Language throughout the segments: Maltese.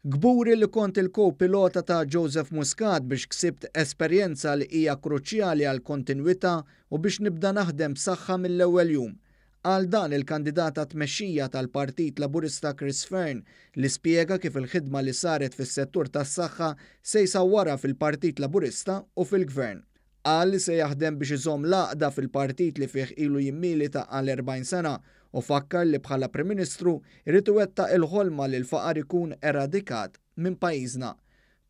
Kburi li kont il-ko-pilota ta' Joseph Muscat biex ksibt esperjenza li hija kruċjali għall-kontinwità u biex nibda naħdem b'saħħa mill-ewwel jum. Qal dan il-kandidat għat-tmexxija tal-Partit Laburista Chris Fearne li spjega kif il-ħidma li saret fis-settur tas-saħħa se jsawwarha fil-Partit Laburista u fil-Gvern. Qal li se jaħdem biex iżomm l-għaqda fil-partit li fih ilu jimmilita għal 40 sena u fakkar li bħala Prim Ministru jrid iwettaq il-ħolma li l-faqar ikun eradikat minn pajjiżna.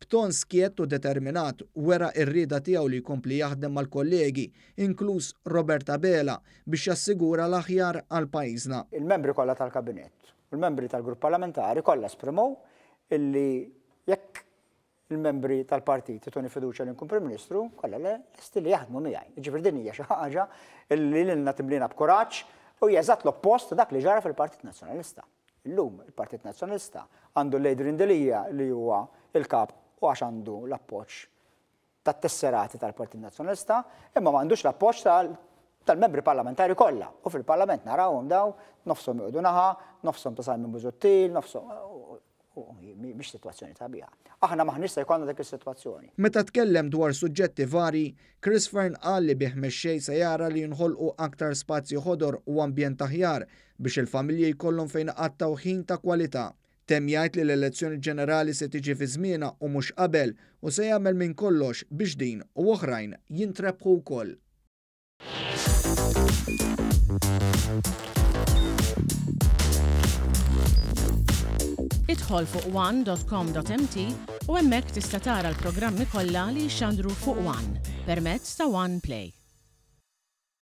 B'ton skjett u determinat wera r-rieda tiegħu li jkompli jaħdem mal-kollegi, inkluż Robert Abela, biex jassigura l-aħjar għal pajjiżna. Il-membri kollha tal-Kabinett u l-membri tal-Grupp Parlamentari kollha esprimew illi jekk il-membri tal-partit ituni fiduċja li nkun Prim Ministru, kollha lesti li jaħdmu miegħi. Jiġifieri din hija xi ħaġa li lilna timlina b'kuraġġ u hija eżatt l-oppost ta' dak li ġara fil-Partit Nazzjonalista. Illum il-Partit Nazzjonalista għandu lil Adrian Delia li huwa l-kap u għax għandu l-appoġġ tat-tesserati tal-Partit Nazzjonalista, imma m'għandux l-appoġġ tal-membri parlamentari kollha. U fil-Parlament narawhom daw, nofshom joqogħdu naħa, nofshom ta' Simon Busuttil, nofshom U mhix sitwazzjoni sabiħa. Aħna m'aħniex se jkollna dik is-sitwazzjoni. Meta tkellem dwar suġġetti varji, Chris Fearne qal li bih mexxej se jara li jinħolqu aktar spazji ħodor u ambjent aħjar biex il-familji jkollhom fejn iqattgħu ħin ta' kwalità. Temm jgħid li l-elezzjoni ġenerali se tiġi fi żmienha u mhux qabel u se jagħmel minn kollox biex din u oħrajn jintrebħu wkoll. Idħol fuq one.com.mt u hemmhekk tista' tara l-programmi kollha li jixxandru fuq One permezz ta' One Play.